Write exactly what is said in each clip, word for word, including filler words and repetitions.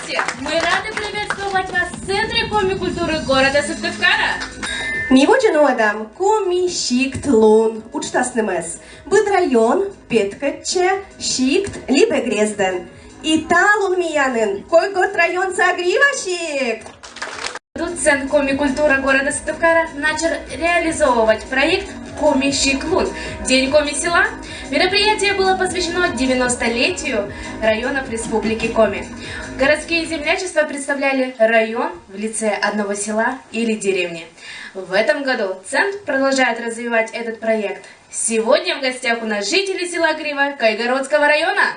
Мы рады приветствовать вас в Центре коми культуры города Сыктывкара. Ми водзӧ нуӧдам «Коми сикт лун» уджтаснымӧс. Быд район петкӧдчӧ сикт либӧ грездӧн. И талун миянын Койгорт районса Грива сикт. Тут Центр коми культуры города Сыктывкара начал реализовывать проект «Коми сикт лун», День коми села. Мероприятие было посвящено девяностолетию районов Республики Коми. Городские землячества представляли район в лице одного села или деревни. В этом году Центр продолжает развивать этот проект. Сегодня в гостях у нас жители села Грива Койгородского района.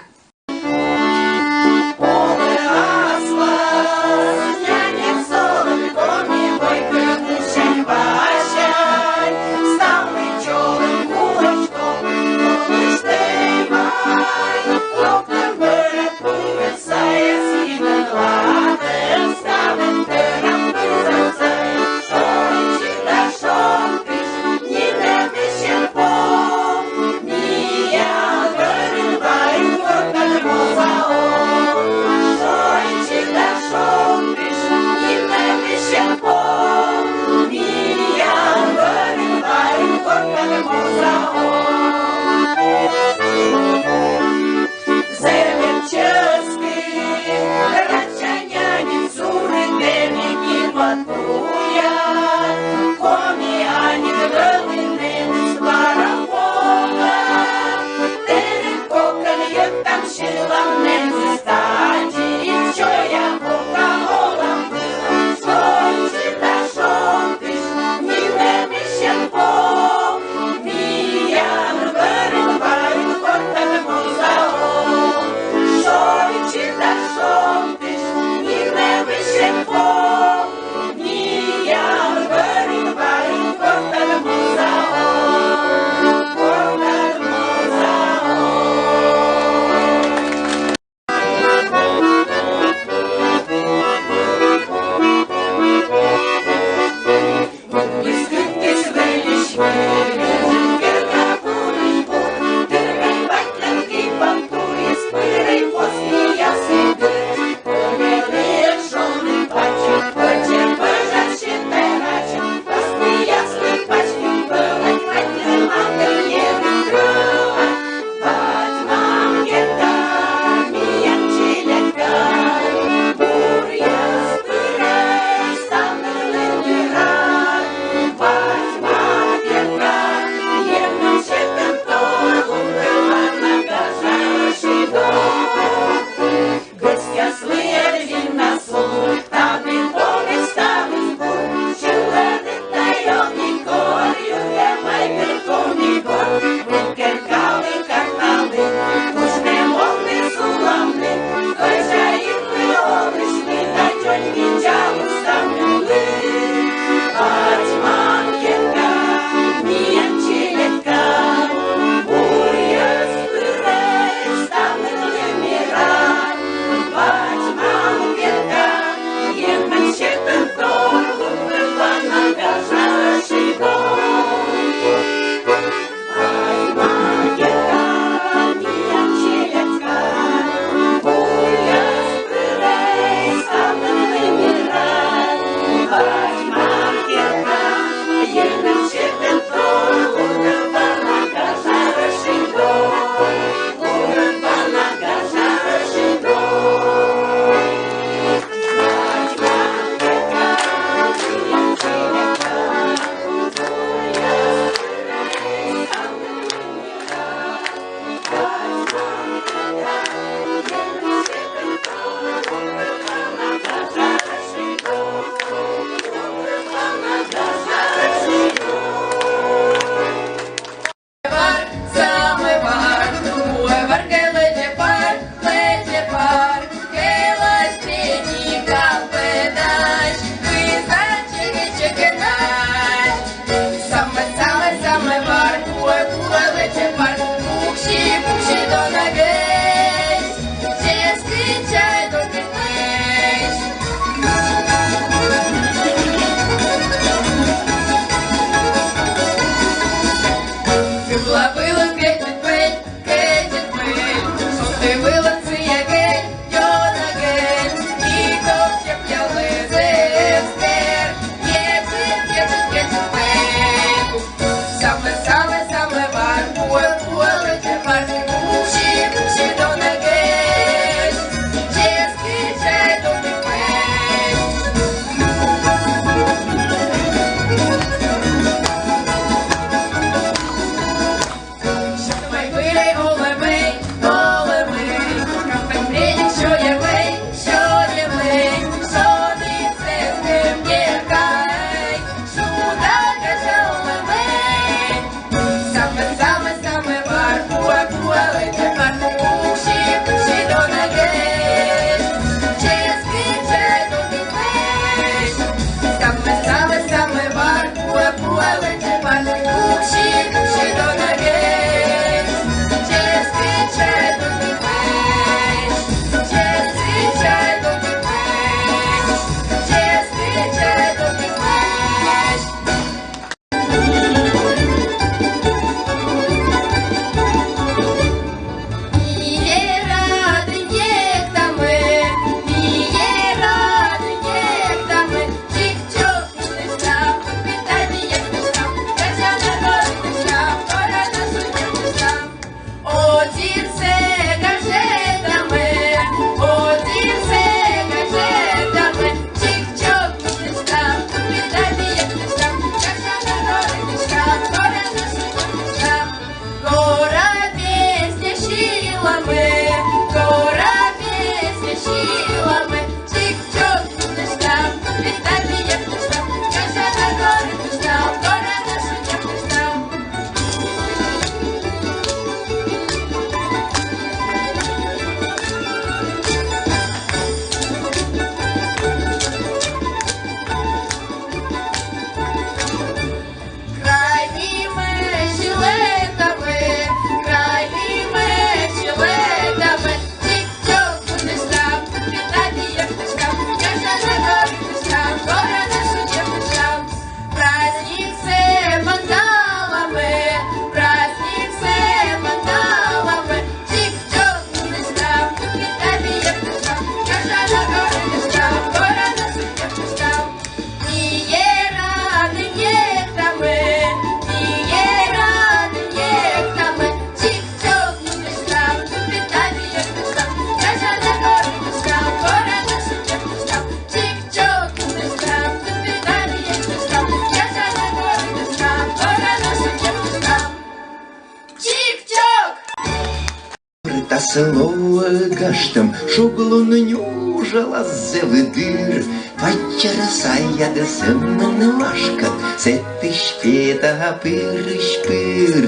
Лоӧ гажтӧм, шуглун нюжалас зэв дыр, паччӧр саяд сӧмын вашкӧд, сэтысь пета пырысь-пыр.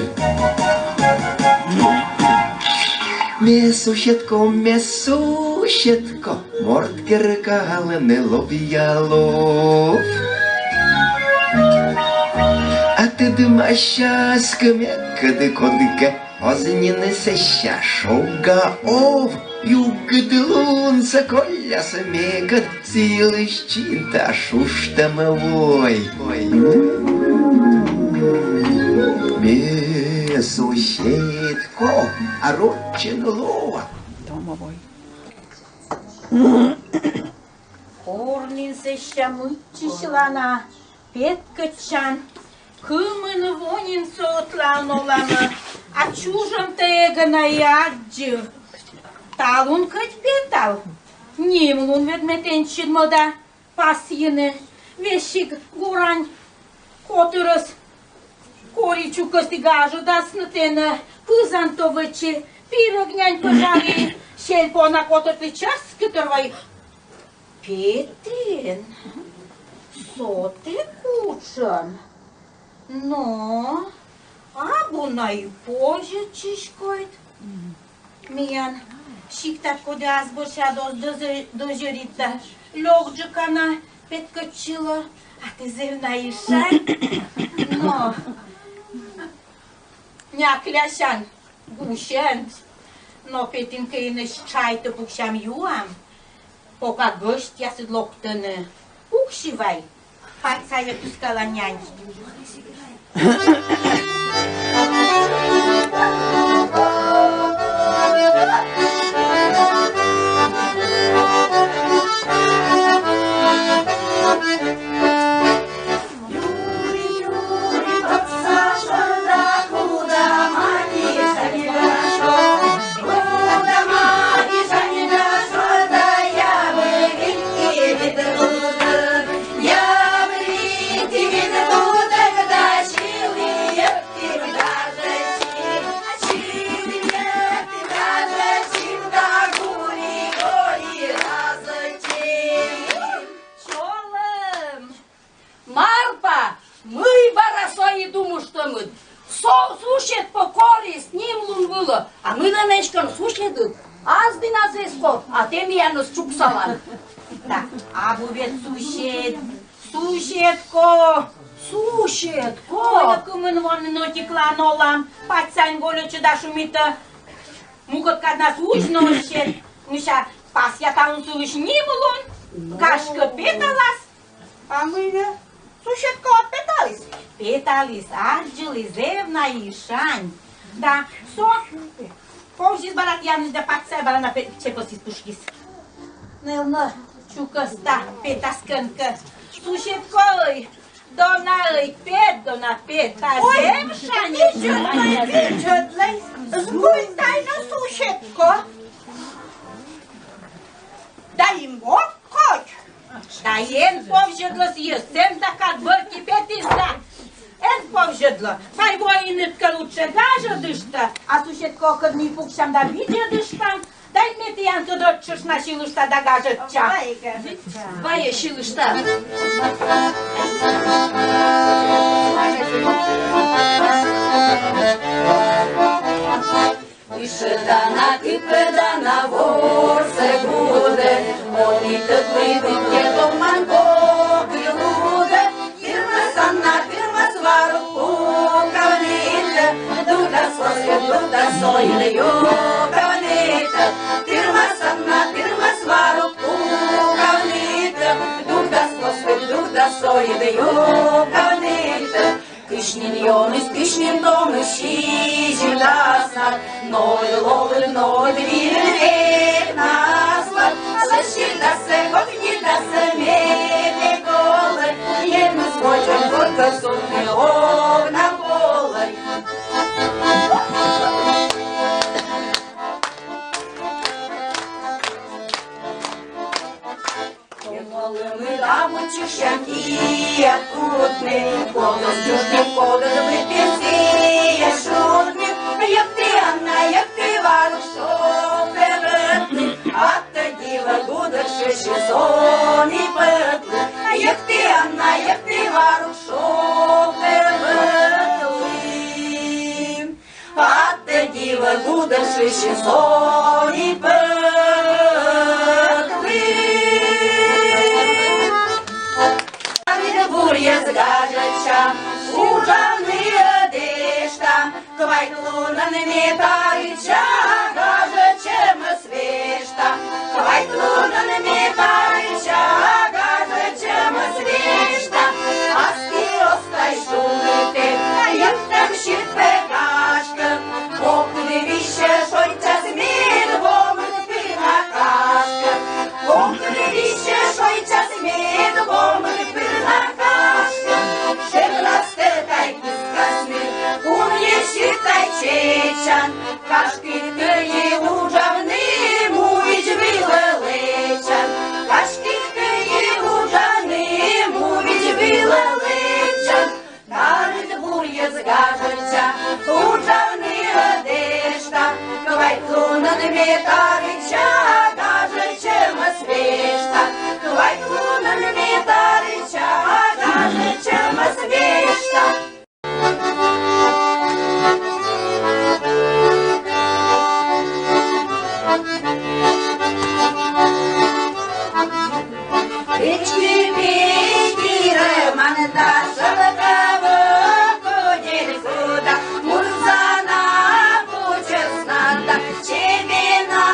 Ме суседко, ме суседко, морт керкалӧн ловъя лов. А тӧдмасяскӧ, мекӧд кодкӧ оз нин сэсся шога ов, югыд лунсӧ коляс мекӧд, сы йылысь чинта шуштӧм вой. Ме суседко, а рочӧн лоа. Домовой. Кор нин сэсся мыччысьлан, петкӧдчан, кымын во нин со ӧтлаын олан, а чужӧмтӧ эг на и аддзы. Талун кӧть петал, нимлун ведь ме тэнсьыд мӧда пасйыны, весиг горань котырӧс кори чукӧсті гажӧдасны тэнӧ, пызан то вӧчи, пирӧг нянь пӧжалі, сельпо на котырті, чӧскыд тӧр вай. Петрин, со тэ кутшӧм. Но, абу на и позьӧ чиськойт. Миян сиктад коді ас бӧрсяд оз дӧзьӧ-, дӧзьӧритӧ, лёкджыка на петкӧдчылӧ, а тэ зэв на и шань. Но, няклясян гусьӧн. Но Петринкӧйынӧсь чайтӧ пуксям-юам, пока гӧсьтъясыд локтӧны. Пуксьы вай, пать сайӧ кыскала нянь. Чолӧм! Марпа, мый бара со и думыштӧмыд? Со суседко корис нимлун вылӧ, а мыйла нӧ эськӧ суседыд? Ас дінас эз ков, а тэ миянӧс чуксалан. Да, абу ведь сусед, суседко. Суседко? Ой, кымын во нин ӧтиклаын олам, пать сайын гольӧчӧ да шумитӧ. Мукӧд каднас узь на сет. Мися, пасъя талун сылысь нимлун, гашкӧ, петалас. А мый нӧ, суседко петаліс? Петаліс, аддзылі, зэв на и шань. Да, со повзис бара тіянӧдз да пать сай бара на пе-, чепӧсйис, пушкис. Нӧ, нӧ, чукӧста, петас кӧнкӧ. Суседкоӧй, дона ӧй пет, дона пет, а зэв шань. Ой, видзӧдлӧй, видзӧдлӧй, збыль тай нӧ, суседко. Да и морт кодь. Да эн повзьӧдлы сійӧс, сэм да кад бӧрти петіс да. Эн повзьӧдлы. Вай воин ӧткӧ лучше гажӧдыштӧ, а суседкокӧд ми пуксям да видзӧдыштам. Дай ме тіянкӧд ӧтшӧтш на сьылышта да гажӧдча. Вай сьылышта. Ышӧдана, кыпӧдана ворсӧ гудӧ, он и тӧд, мый быттьӧ томман кок и лудӧ. Тырмас Анна, тырмас Варук пукавнытӧ, дугдас кості, дугдас соин юкавнытӧ. Тырмас Анна, тырмас Варук пукавнытӧ, дугдас кості, дугдас соин юкавнытӧ. Кысь нин ёныс, кысь нин томыс сизимдас на, нӧ лолыд, нӧ вирын эг на аслад. Сизимдасӧ, кокньыдасӧ ме тэ колӧ, енмыс водзын кодкӧ сувтны ог на колӧ. Олӧмыд абу чышъян киа кутны, кодӧс чужны, кодӧс быттьӧ сійӧ шутны. Йӧкты, Анна, йӧкты, Варук, шо Со ми пӧтлы, йӧкты Анна, йӧкты Варуш, шогтэ пӧтлы. Аттэ дивӧ гудӧ шысь со ми пӧтлы. Рыт буръяс гажӧдча, уджавны ӧд эшта. Квайт лунӧн ме таритча, гажӧдчӧмӧс вешта. Квайт лунӧн ме таритча, гажӧдчӧмӧс вешта. Аски оз тай шуны тэ, йӧктӧмсьыд пӧ гашкӧ. Кокыд висьӧ шойччас мед вомыд пыр на кашкӧ. Кокыд висьӧ шойччас мед вомыд пыр на кашкӧ. Шемнас тэ тай кыскасны, кунъяссьыд тай чеччан. Гашкӧ, кӧні уджавны му видз вылӧ лэччан. Гашкӧ, кӧні уджавны му видз вылӧ лэччан. Рыт буръяс гажӧдча, уджавны ӧд эшта. Квайт лунӧн ме таритча, гажӧдчӧмӧс вешта. Квайт лунӧн ме таритча, гажӧдчӧмӧс вешта. Печки-печки рӧманда, шӧвк-вӧвк кодельгода, мурзана пучӧснада, чебина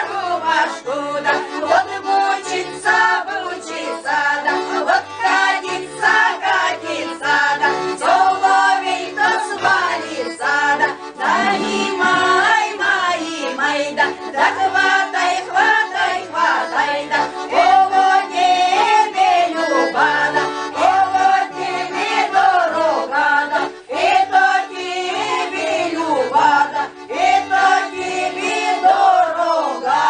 рубашкода, вот бучица, бучицада, вот катица, катицада, соловейтӧс валицада. Дай май, май, май да, да хватай, хватай, хватай да, поводья ме любада, поводья ме дорогада, это тебе любада, это тебе дорога.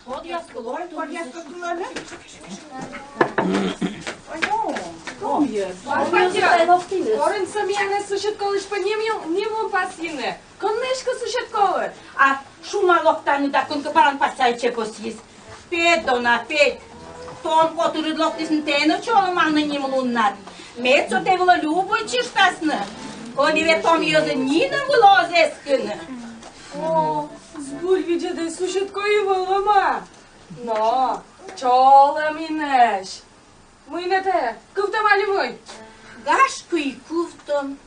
Подъяс кылӧ, подъяс кылӧ. Ой, ну. Ой, ой, ой. Орен со миянӧс суседколысь пӧ нимлун, нимлун пасйыны. Кӧні эськӧ суседколыд? А шума локтан да, кӧнкӧ, баран пасьтаыд чепӧсйис. Пет, дона, пет. Том котырыд локтісны, тэнӧ чолӧмавны нимлуннад. Мед со тэ вылӧ любуйтчыштасны. Кӧні ветлӧм йӧзыс нинӧм вылӧ оз эскыны. О, збыль видзӧдӧ, суседкаыс вӧлӧма. Но, чолӧм инӧсь. Мый нӧ тэ, кывтӧм али мый? Гашкӧ, и кывтӧм.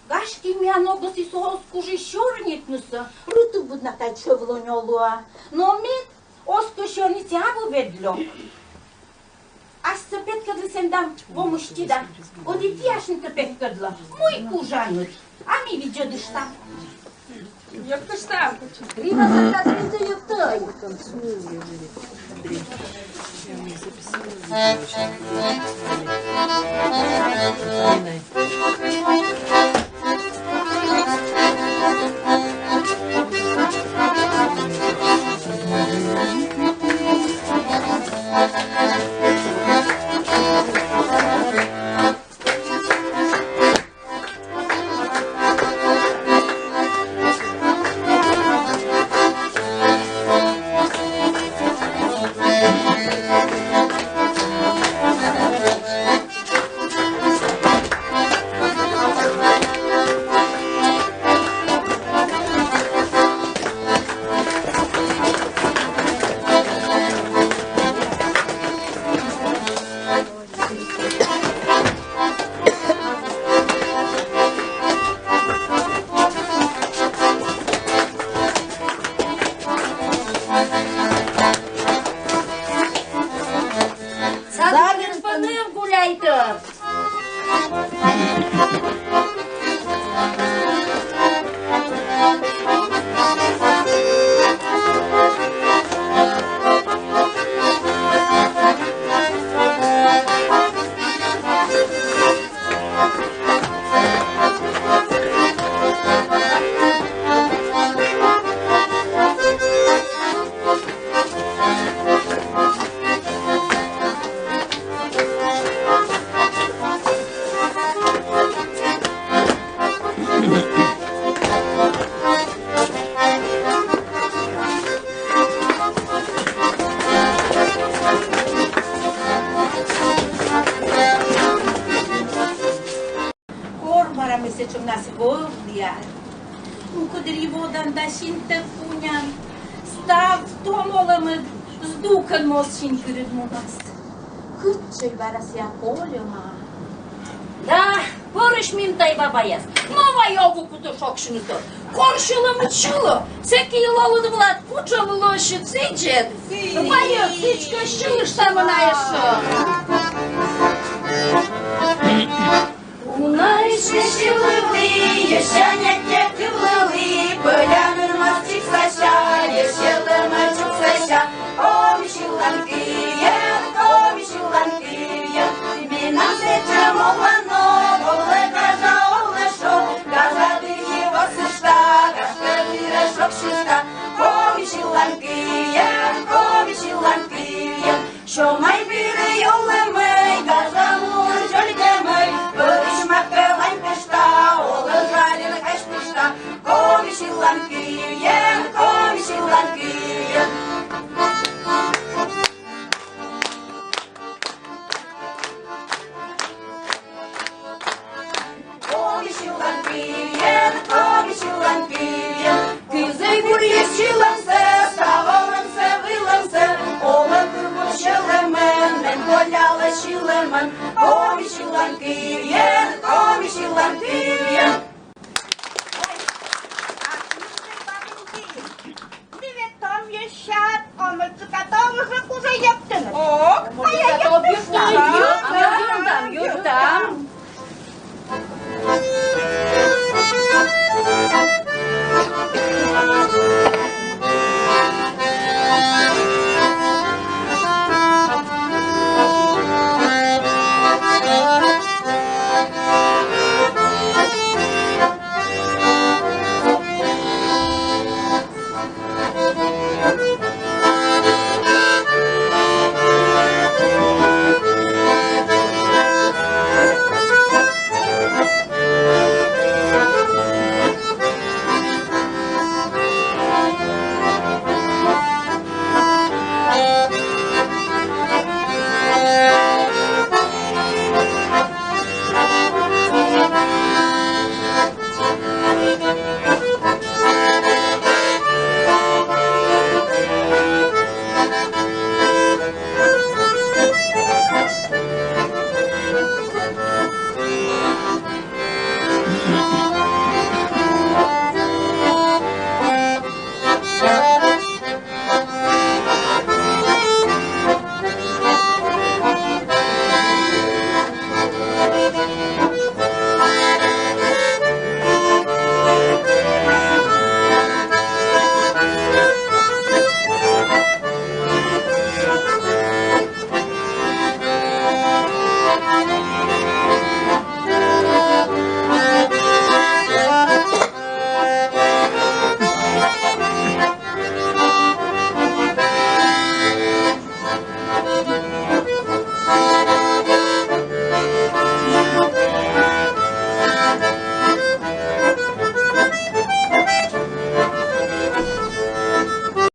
Гашкӧ, миян ногыс и со оз кужӧ сёрнитнысӧ, рытывбыд на тай чӧв луньӧ лоӧ. Но мед оз кӧ сёрнитсӧ, абу ведлӧ. Асьсӧ петкӧдлы сэн да вомышті да. Ӧд и тіясыд петкӧдлӧ. Мый кужанныд? А ми видзӧдыштам. Йӧктыштам. Рима, завтра видзӧ йӧктӧй. водан да синтӧг кунян. Став том олӧмыд здукӧн моз синкырыд мунас. Кытчӧ вӧрас я кольӧма? Да, пӧрысь мим тай, бабаяс. Но вай ог куты шогсьыны тор. Кор сьылӧмыд сьылӧ, сэки и лолыд вылад кутшӧм лӧсьыд, сідз ӧд. Вай, сідзкӧ сьылыштам на ещӧ. Унаысь сьылывлі, ёсянь аттьӧ кывлывлі, пӧлянын моз чиксася, йӧз сьӧлӧмӧ чуксася. Коми сьылан киӧн, коми сьылан киӧн, менам сэтшӧм олан но, олӧ гажа, олӧ шо, гажа дырйи ворсышта, гажтӧ дырйи шогсьышта. Коми сьылан киӧн, коми сьылан киӧн. Сёмӧй пирӧ ёлӧмӧй, гажа муын зольгӧмӧй, пӧрысь макӧ ланьтышта, олӧ жалин касьтышта. Коми сьылан киӧн, коми сьылан киӧн. Коми сьылан киӧн, коми сьылан киӧн. Кызьӧй гурйыс сьылӧмсӧ, ставӧмсӧ, вылӧмсӧ, олӧ кывбур сьӧлӧмӧн, мен коллялӧ сьылӧмӧн. Коми сьылан киӧн, коми сьылан киӧн. Привет, там ещё, а мы цикатом уже, уже ектыны. Ок, а я ектыны. Ектам, ектам, ектам.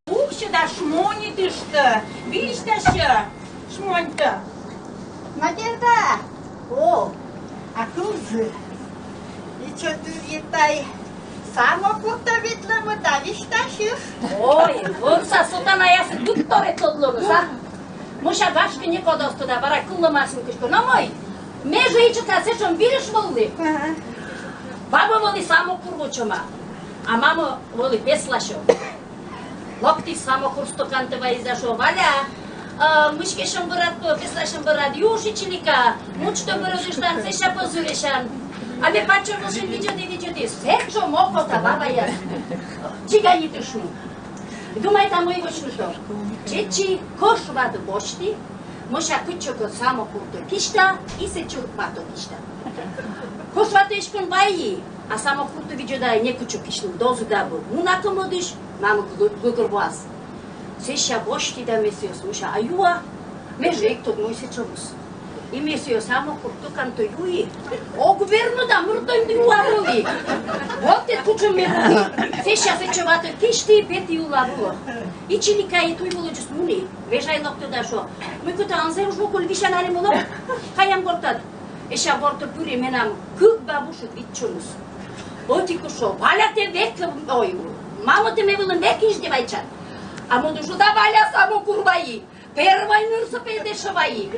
Пуксьы да шмонитыштӧ, висьтасьӧ шмоньтӧ. Надежда! О, а кывзы. Ичӧтыс тай самокуртӧ видлӧмыд да висьтасьыштӧ. Ой, вӧрса сотанаяс, дык торъяс лоӧны, а? Мися, гашкӧ, некод оз тӧд, бара кылӧмаӧсь кыдзкӧ. Но мый, ме жӧ ичӧтла сэтшӧм вириш вӧлі. Ага. Бабӧ вӧлі самокур вӧчӧма, а мамӧ вӧлі песласьӧм. Локтіс самокур стӧкантӧ, вайис да шуӧ: «Валя, э, мыськесьӧм бӧрад, песласьӧм бӧрад юш ичӧтика, мучтӧм бӧрӧдыштан, сэсся позыресян». А ме паччӧрвывсянь видзӧді, видзӧді, сэтшӧм окота бабаяс. Дзиганитыштны. Думайта, мый вӧчны тор. Чеччи кӧш ватӧ босьті, мися, кытчӧкӧ самокуртӧ кисьта и сэтчӧ ватӧ кисьта. Кӧш ватӧ эськӧ вайи, а самокуртӧ, видзӧда, некытчӧ кисьны, дозыд абу. Муна кӧ мӧдысь, мамӧ гӧ-, гӧгӧрвоас. Сэсся босьті да, ме сійӧс, мися, а юа. Ме жӧ эг тӧд, мый сэтшӧмыс. И ме сійӧс самокуртӧ кантӧ юи. Ог вермы да, мырдӧн юа вӧлі. Вот тэ кутшӧм ме вӧлі. Сэсся сэтчӧ ватӧ кисьті, петі уна вылӧ. Ичӧтика и туй вылӧ дзус муні. Вежай локтӧ да шуӧ: «Мый, кӧть анзӧ уж вокуль висьӧн али мунам каям гортад». Сэсся гортӧ пыри, менам кык бабушка, вит чоныс. Ӧти кӧ шуӧ: «Валя, тэ век, ой, мамо, тэ ме вылын век издевайтчан». А мӧд шуӧ: «Да Валя, само кур вайи. Первой нырсӧ пельдесьӧ вайи.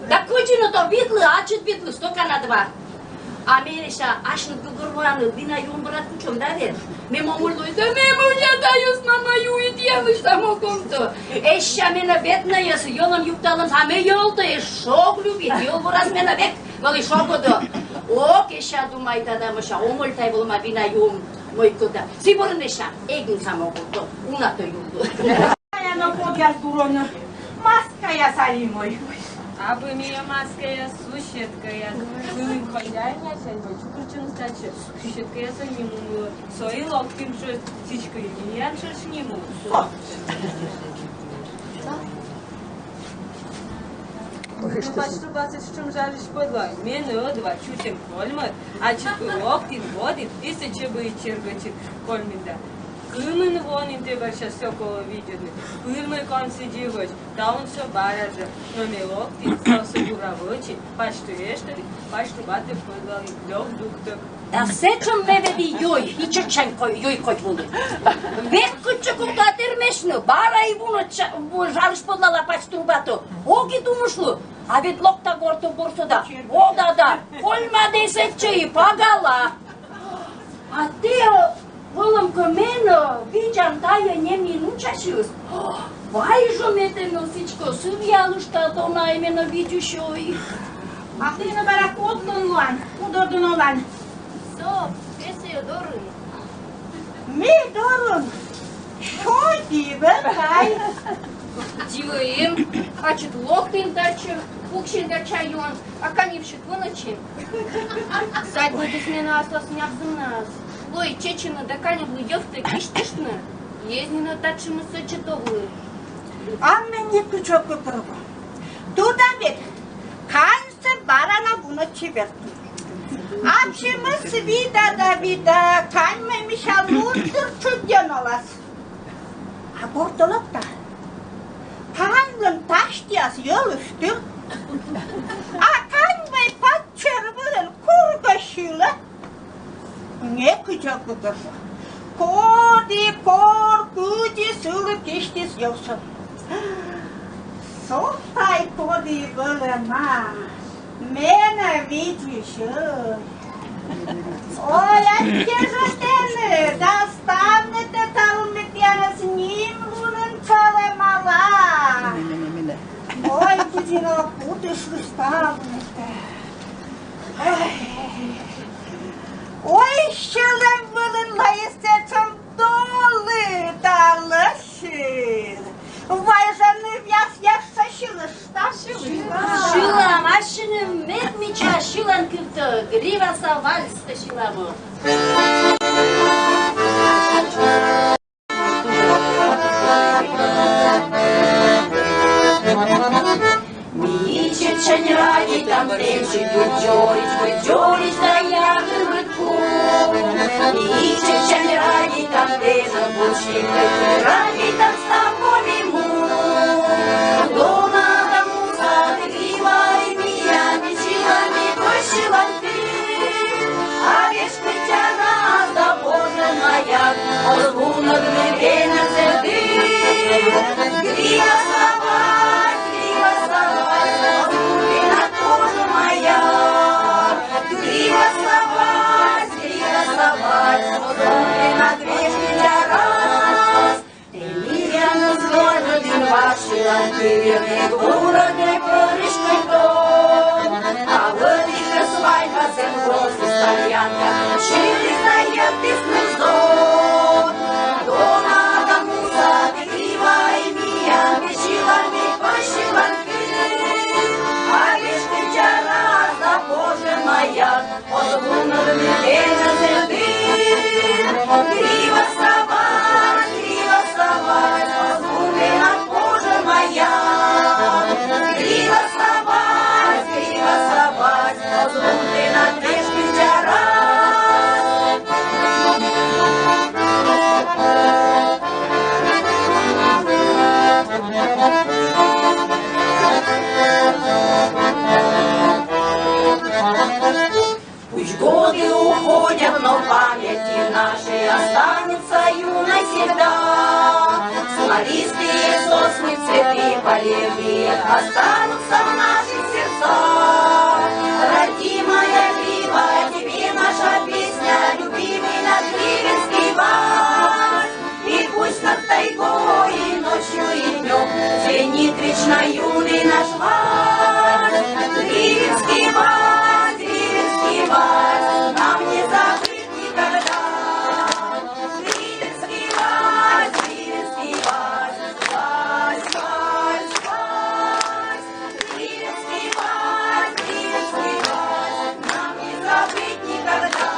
Да кыдзи нӧ то, видлы, ачыд видлы, стӧкана два». А ме сэсся асьныд гӧгӧрвоанныд, вина юӧм бӧрас кутшӧм да вед. Ме мӧд лои да, ме мужа тайӧс, мама, юи тіянлысь самогонтӧ. Сэсся менӧ беднӧйӧс йӧлӧн юкталӧмсӧ, а ме йӧлтӧ эз шог любит, йӧл бӧрас менӧ век вӧлі шогӧдӧ. Ок, сэсся думайта да, мися, омӧль тай вӧлӧма вина юӧм мыйкӧ да. Сы бӧрын сэсся эг нин самогонтӧ, уна тӧ юлы. Кая но подъяс дурӧнӧ, маскаяс али мый. Абу миян маскаяс, суседкаяс. Мый хозяин няшен вой чукыртчӧны татчӧ, суседкаяс ним ум лоӧ. Со и Локтин шуӧ, сідзкӧ и миян шуӧ ним ум. Со. Пачтурбатӧ сэтшӧм жалысь пӧдла, мен ӧдва чузӧм кольмӧд, ачыд кӧ Локтин водін, и сэтчӧ бы и чергӧдчыд кольмин да. Кымын во нин тэ бӧрся сё колӧ видзӧдны, пыр мый кӧ он сідзи вӧч, таун сё бара жӧ, но ме Локтин, со сё бура вӧчи, пачту эштӧді, пачтурбатӧ пӧдлалі, лёк дуктӧг. Да сэтшӧм ме ведь и ёй, и чеччань ко-, ёй кодь вӧлі. Век кытчӧкӧ кутам тэрмесьны, бара и вунӧ ча-, ву-, жалысь пӧдлала пачтурбатӧ. Ог и думыштлы, а ведь Локта гортӧ ворсӧ да. О, да, да, кольмӧдӧ сэтчӧ и пагала. А тэ, э, вӧлӧмкӧ, менӧ видзан тайӧ нем нин унчасьыс. Вай жӧ ме тэнӧ сідзкӧ сывъялышта, дона, и менӧ видзысьӧй. А тэ нӧ бара кодлӧн лоан, куддордын олан? Со, ме сійӧ дорын. Ме дорын? Шоди вӧкай. Дивӧ эм, ачыд Локтин татчӧ, пуксин да чай юан, а каньывсьыд вунӧдчин. Садьмӧдіс менӧ аслас нявзымнас. Лои чеччыны да каньывлы йӧвтӧ кисьтыштны. Эз нин татшӧмыс сэтчӧ тӧвлы. А ме некутшӧм ог пырӧдчы. Тӧдан ведь, кань сы бара на вунӧдчи вердны. Ачымӧс вида да вида, каньмӧй, мися, лун тыр чуддьӧн олас. А гортӧ локта. Каньлӧн тасьтіас йӧлысь тыр. А каньмӧй паччӧр вылын кургӧ сьылӧ. Некыдз ог гӧгӧрво, коді, кор, кыдзи сылы кисьтіс йӧвсӧ. Со тай коді вӧлӧма, менӧ видзысьӧй. Ой, аттьӧ жӧ тэныд, да ставнытӧ талун ме тіянӧс нимлунӧн чолӧмала. Ой, кыдзи нӧ кутыштлы ставнытӧ. Ой, сьӧлӧм вылын лоис сэтшӧм долы да лӧсьыд. Вай жӧ, нывъяс, ещӧ сьылыштам. Сьылам, ассьыным мед мича сьыланкывтӧ, гриваса вальстӧ сьылам. Ми чеччань радейтам тэнсьыд, быд дзоридз, быд дзоридз да ягыд, быд пум. Ми чеччань радейтам тэнӧ, быд сьылан радейтам став Коми му. Дона да муса тэ, грива миян, ми сьылам, ми пӧсь сьыланкыв. А вештытчарас да, боже маяк, оз вунӧдны венасӧ дыр. Гриваса вальс, гриваса вальс, оз вун тэнад, боже маяк. Гриваса вальс, гриваса вальс, оз вун тэнад вештытчарас. Тэ миянӧс гордитін важ сьыланкывйӧн, тэ горӧдны пӧрысьтӧ тон. А ӧтикӧс свадьбасӧ гостьыс, тальянкаӧн сьылісны да йӧктісны зон. Дона да муса тэ, грива миян, ми сьылам, ми пӧсь сьыланкыв. А вештытчарас да, боже маяк, оз вунӧдны венасӧ дыр. Гриваса вальс, гриваса вальс, оз вун тэнад, боже маяк. Гриваса вальс, гриваса вальс, оз вун тэнад вештытчарас. Останутся в наших сердцах. Родимая Грива, тебе наша песня, любимый наш гривенский вальс. И пусть над тайгой и ночью и днем звенит вечно юный наш вальс. Гривенский вальс, гривенский вальс, нам не забыть никогда. Гривенский вальс, гривенский вальс, вальс, вальс, вальс. Гривенский вальс, гривенский вальс, нам не забыть никогда.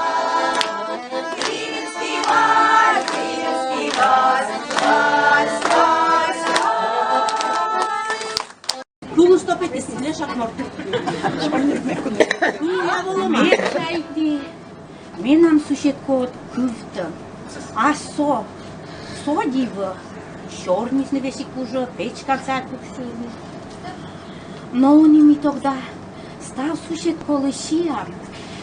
Гривенский вальс, гривенский вальс, вальс, вальс, вальс. Лумыс топитіс, лешак морт. Лумыс на волома. Мешайте. Менам суседкаыд кывтӧ. А со, со дивӧ, сёрнисны весиг кужӧ, печкан сайӧ пуксьыны. Но ӧні ми тогда став суседкалы сиам.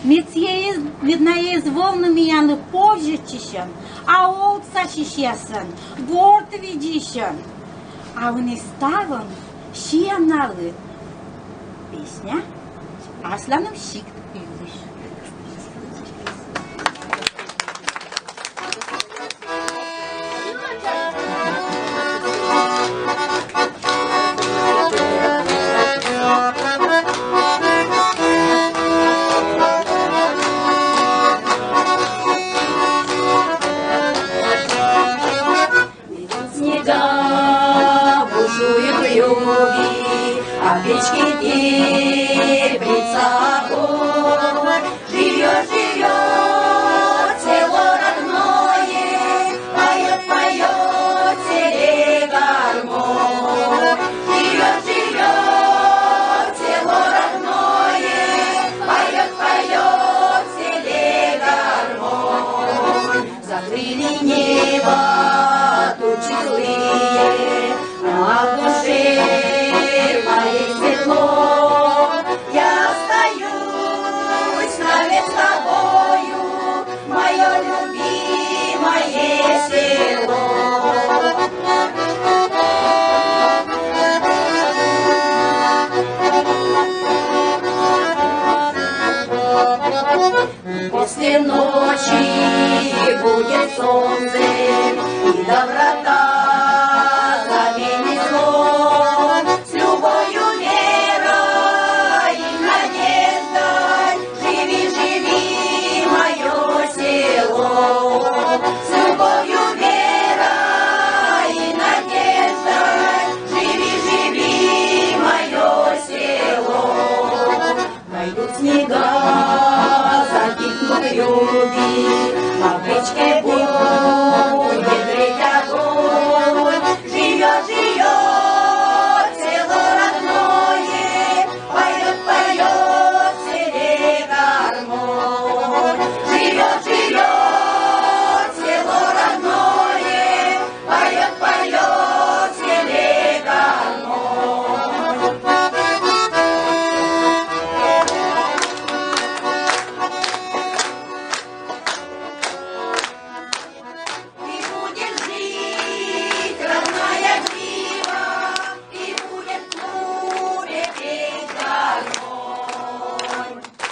Мед сійӧ эз, мед найӧ эз вӧвны миянлы повзьӧдчысьӧн, а отсасьысьясӧн, горт видзысьӧн. А ӧні ставӧн сиам налы песня «Асланым сикт» йылысь. Снега бушуют в юге, а печки теплится огонь. Живёт, живёт село родное, поёт, поёт селе гармонь. Живёт, живёт село родное, поёт, поёт селе гармонь. Закрыли небо тучи злые, а в душе моей светло. Я остаюсь навек с тобою, моё любимое село. После ночи будет солнце, и добра